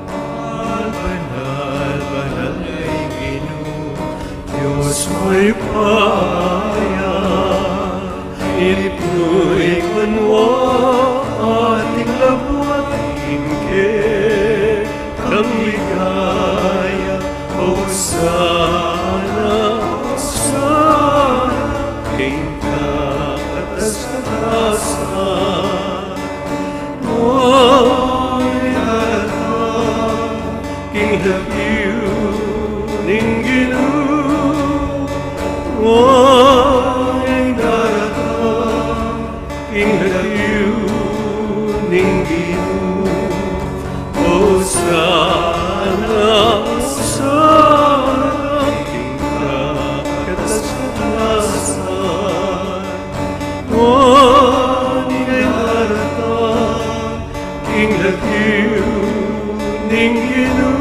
Banal, banal, banal ing Ginu, Dios mayupaya, ipnu ing banua at ing labuad king kekang ligaya. Hosana, Hosana king kakatas-katasan. Maulit ka, Ning Ginu, nganang daratang king lagyu ning Ginu. Osana, Osana king katas-katasan. Nganang daratang king lagyu ning Ginu,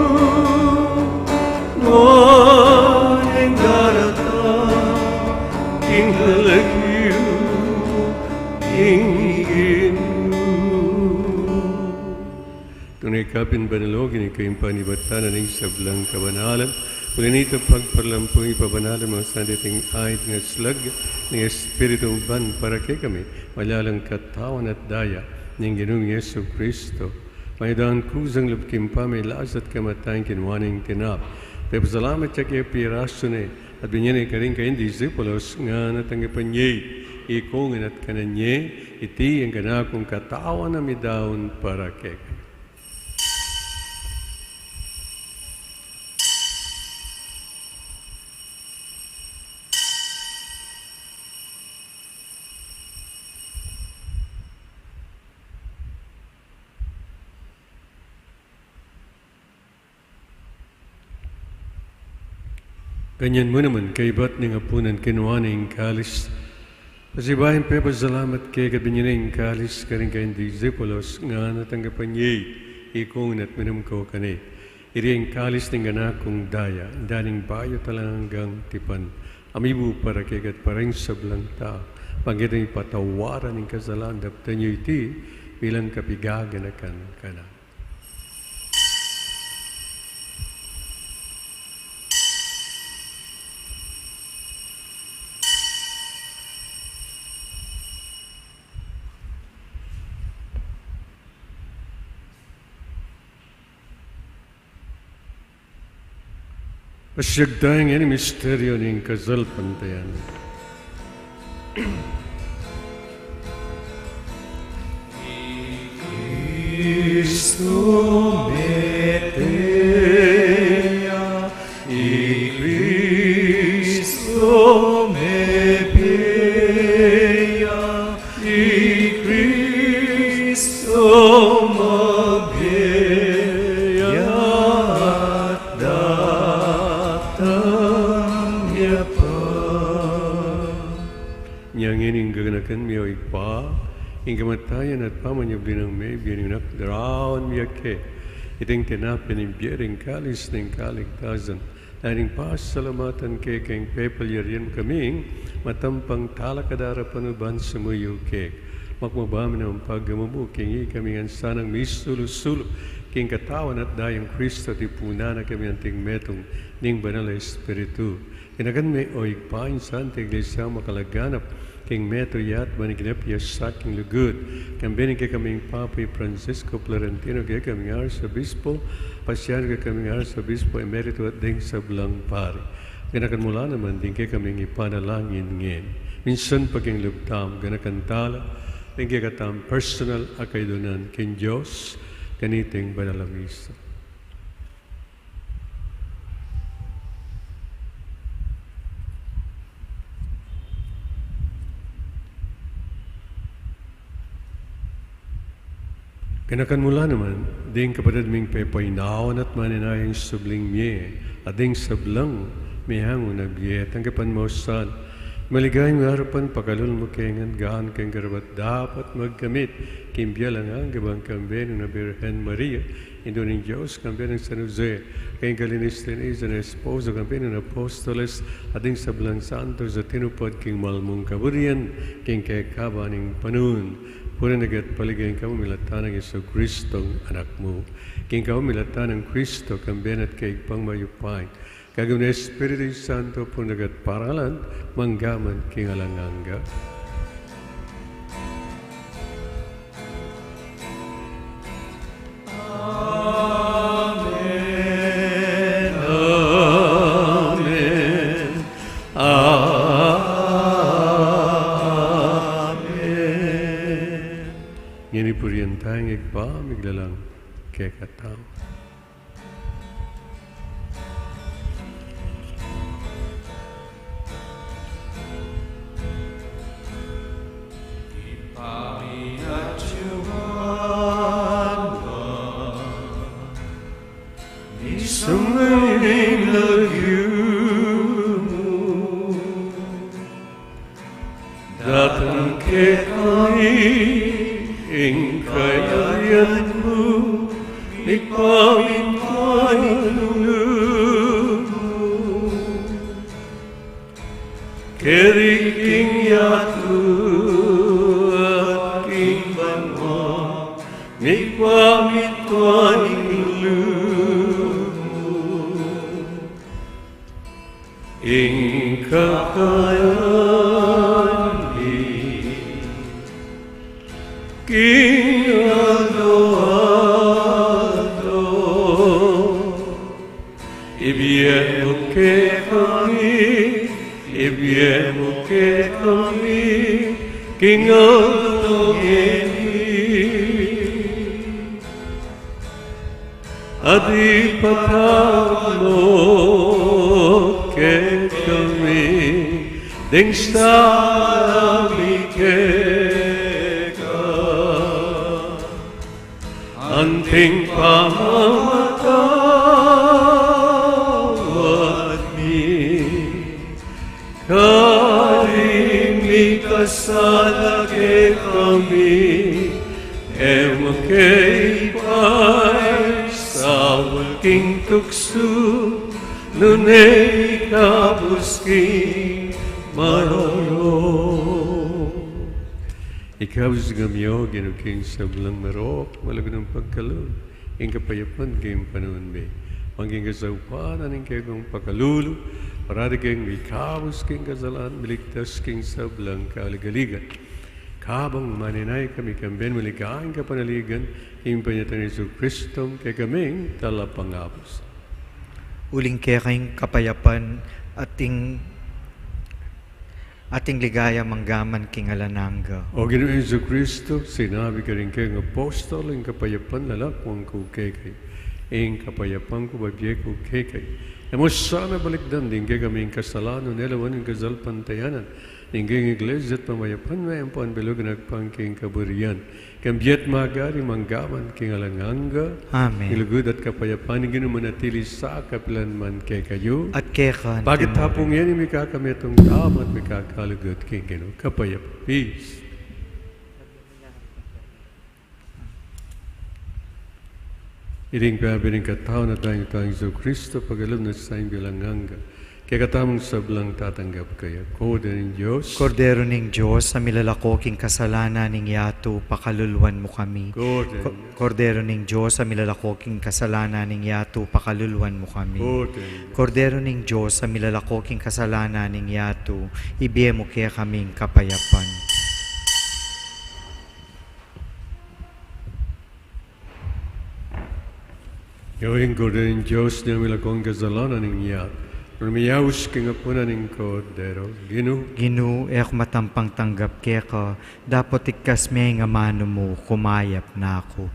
nganang daratang king lagyu ning Ginu. Tune kapin banal, o Ginu, ika ing panibatan ning sablang kabanalan. Uli na nita, pagparalan pu ing pabanalan, masanting ait, ing aslag ning Espiritu, ban para kekami maging katawan at daya ning Ginu Jesucristo. Mayupayang kusang lub king pamagkasakit at kamatayan, kinuan ne ing tinape, pepasalamat ya ke, pirasu ne, at binie ne karing kayang disipulos, ngana, tanggapan ye, ikong ngan at kanan ye, iti ing kanakung katawan a midaun para kekayu. Kanyan mu naman, kaybat ning apunan, kinuan ne ing kalis, pasibayu yang pepasalamat keka, binie ne ing kalis karing kayang disipulos, ngana, tanggapan ye, ikong ngan at minum kayu keni, iti ing kalis ning kanakung daya, ing daya ning bayu at alang anggang tipan, a mibu para kekayu at para king sablang tau, ban keting patawaran ning kasalanan. Daptan yu iti bilang kapaganakan kanaku. Pasiag tamu king misteryu ning kasalpantayanan. I Kristu mete ya, i Kristu mebie ya, i Kristu mebie ya, datang ya pa. Inya ngeni, gaganakan mi, o Ibpa, ing kamatayan at pamanyubli nang mebie ning Anak, daraun mi keka iting tinape ning bie at ing kalis ning kaligtasan, daya ning pasalamatan keka, ing pepalyarian mu kaming matampang talakad king arapan mu ban sumuyu keka. Makmaba mi nang pagkamumu king ikami ngan sanang misulu-sulu king katawan at dayang Kristu, tipunan na kami anting metung ning Banal a Espiritu. Ganakan me, o Ibpa, ing Santa Iglesia mu makalaganap king metung ya at ban iginap ya sa king lugud, kambe ning kekaming Papa i Francisco Florentino, kekaming Arsobispo Paciano, kekaming Arsobispo Emerito, at ding sablang pari. Ganakan mu la naman ding kekaming ipanalangin ngeni. Minsan pa king lub tamu, ganakan tala ding kekatamung personal a kaydunan king Dios kaniting banal a misa. Ganakan mu la naman ding kapatad ming pepainawa at manenaya ing subling mie, at ding sablang meangu na bie, tanggapan mu sa. Maligayang arapan, pakalulu mu kami ngan, gawan keng karapat-dapat magkamit king bie alang angga, ban kambe nang Birhen Maria, Indu ning Dios, kambe nang San Jose, king kalinis-linisan a esposo, kambe ning apostoles, at ding sablang santos a tinupad king mal mung kaburian king kekaban ning panaun, purian da ka at paligayan ka, pamilatan nang Jesucristong Anak mu. King kapamilatan nang Kristo, kambe na at keka ing mayupayang Ginu, Espiritu Santo, purian da ka at parangalan, mangga man king alang angga. Amen, amen, amen. Ngeni purian taya ing Ibpa, miglalang kekatamu. Ing lagyu mu. Datang kekami ing kayarian mu, mipamintuan ing lub mu. Keri king yatu at king banua, mipamintuan ing lub mu. Ing kakanan mi king aldo-aldo ibie mu kekami, ibie mu kekami king aldo ngeni. At ipatawad mu kekami ding sala mi keka, anting pamamatawad mi karing mikasala kekami, e mu ke ipaisaul king tuksu, nune ikabus king marorong. Ikabus kami, O Ginu, king sablang marok, malugud a pagkalub, ing kapayapan king panaun mi. Ban king kasaupan ning kekang pakalulu, parati keng mikabus king kasalan, miligtas king sablang kaligaligan. Kabang maninaya kami, kambe mu ing kapanaligan, king panyatang Jesucristo, kekaming talapangabus. Uling keka ing kapayapan at ing at ing ligaya manggaman king alang angga. O Ginu Jesucristo, sinabi mu karing kekang apostol, ing kapayapan lalakwan ku kekayu, ing kapayapan ku bibie ku kekayu. E mu sana balikdan ding kekaming kasalanan, nune lawan ing kasalpantayanan ning kekang Iglesia at pamayapan me, ampo bilug agpang king kaburian, kambe at magari manggaman king alang angga. Amen. Ing lugud at kapayapan ning Ginu manatili sa kapilan man kekayu. At keka naman. Pagkatapos ngeni, mikakametung tamu at mikakalugud king Ginu. Kapayapan. Peace. Iti ing piabe ning katawan at dayang Ginu Jesucristo, pakalub na king alang angga. Kekatamung sablang tatanggap kaya. Kordero ning Dios. Kordero ning Dios, a milalako king kasalanan ning yatu, pakaluluan mu kami. Kordero. Ko-, Kordero ning Dios, a milalako king kasalanan ning yatu, pakaluluan mu kami. Kordero. Kordero ning Dios, a milalako king kasalanan ning yatu, ibie mu kekaming kapayapan. Yawe ing Kordero ning Dios, a milalako king kasalanan ning yatu. Nune miyaus king apunan ning Kordero, Ginu. Ginu, e ku matampang tanggap keka, dapot iktas me ing amanu mu, kumayap na ku.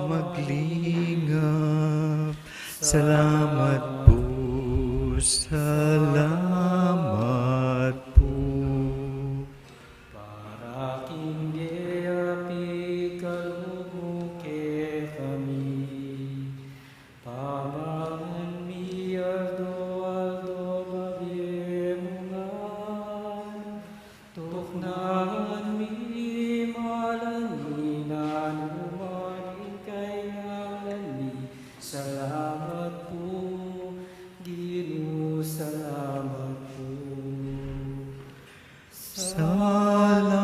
Maglingap. Salamat pu, salamat pu. Para king bie a pikalub mu kekami, pamangan mi aldo-aldo, babie mu ngan. Tuknangan mi malan mi nanu man ing kailangan mi. Salamat pu, Ginu, salamat pu. Salamat,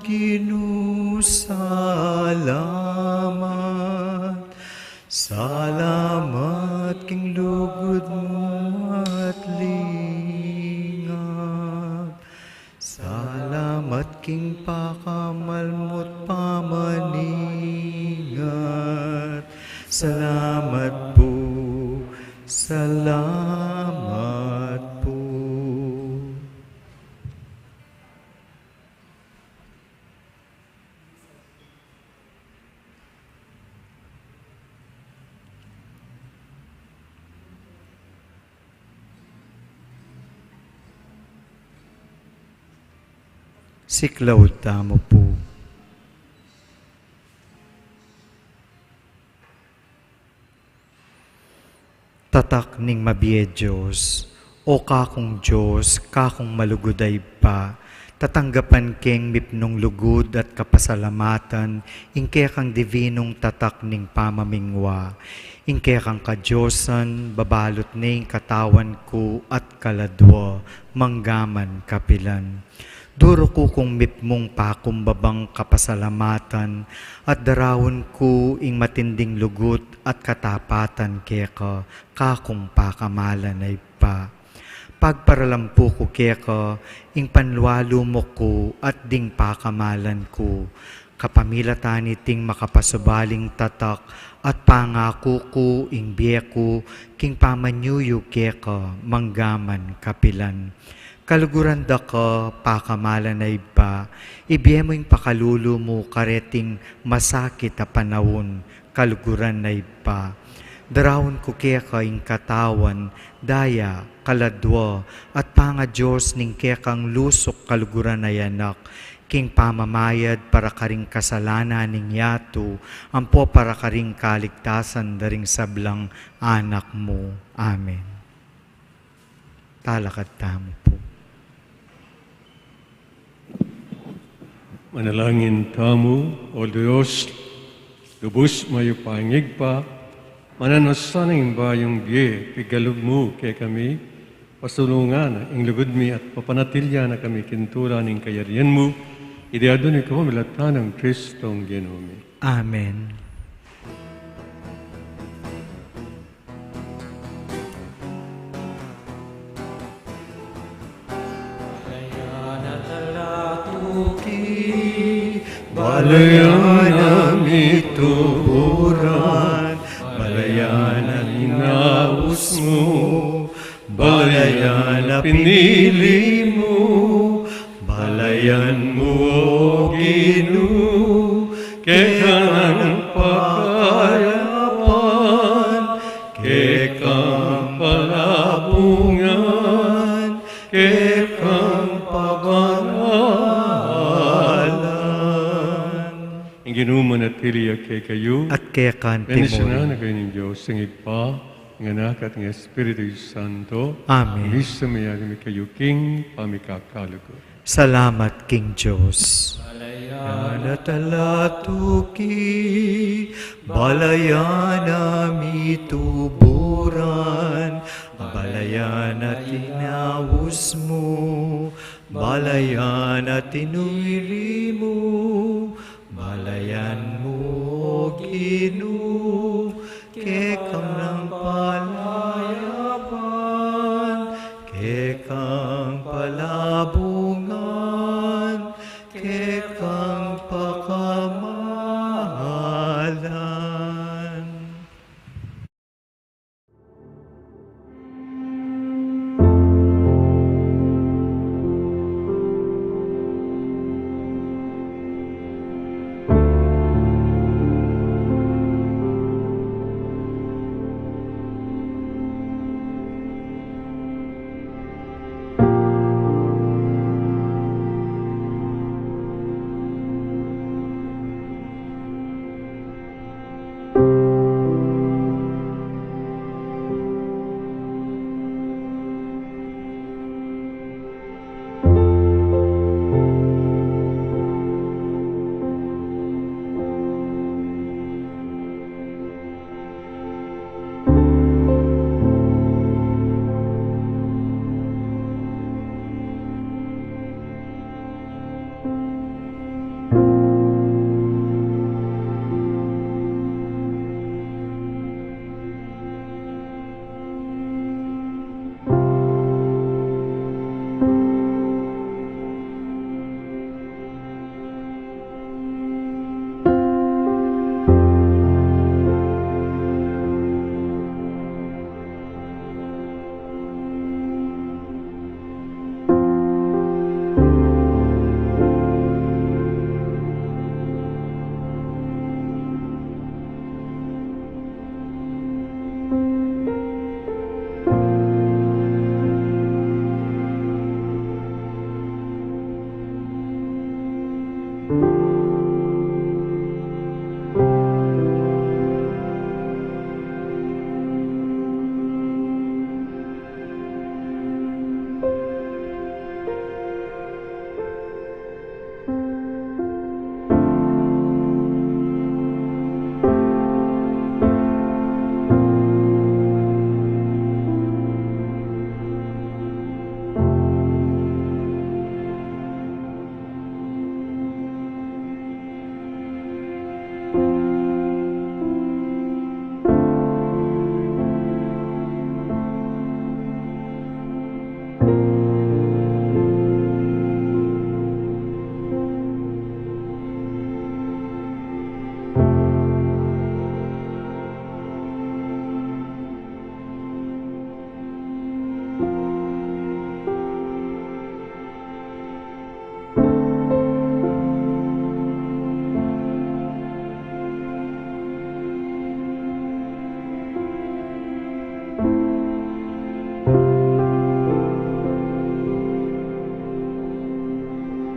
Ginu, salamat. Salamat king lugud mu at lingap. Salamat king pakamal mu't pamaningat. Salamat pu, salamat pu. Siklaud tamu pu. Tatak ning mabie Dios, o kakung Dios, kakung malugud a Ibpa, tatanggapan keng mipnung lugud at kapasalamatan ing kekang divinung tatak ning pamamingwa, ing kekang kadiosan, babalut ne ing katawan ku at kaladwa, manggaman kapilan. Duru ku kung mipmung pakumbabang kapasalamatan, at daraun ku ing matinding lugud at katapatan keka, kakung pakamalan a Ibpa. Pagparalampu ku keka ing panlualu mu ku at ding pakamalan ku, kapamilatan niting makapasubaling tatak at pangaku ku ing bie ku king pamanyuyu keka manggaman kapilan. Kaluguran da ka, pakamalan a Ibpa, ibie mu ing pakalulu mu kareting masakit a panaun, kaluguran a Ibpa. Daraun ku keka ing katawan, daya, kaladwa, at pangaDios ning kekang lusuk kaluguran a Anak, king pamamayad para karing kasalanan ning yatu, ampo para karing kaligtasan da ring sablang anak mu. Amen. Talakad tamu pu. Manalangin tamu. O Dios, lubus mayupayang Ibpa, mananu sana ing bayung bie pikalub mu kekami, pasulungan na ing lugud mi at papanatilian na kami king tula ning kayarian mu. Iti adwan mi pu king pangalan nang Kristong Ginu mi. Amen. Balayan a talatuki, balayan a mituburan, balayan a inaus mu, balayan a pinili mu, balayan mu, O Ginu, keka nang pakayapan, kekang palabungan, kekang pagaralan. Ing Ginu manatili ya kekayu. At keka mu rin. Bendisyunan na kayu ning Dios, ing Ibpa, ing Anak, at ing Espiritu Santo. Amen. Misa, mayari mi kayu king pamikakalugud. Salamat king Dios. Balayan a talatuki, balayan a mituburan, balayan a inaus mu, balayan a pinili mu,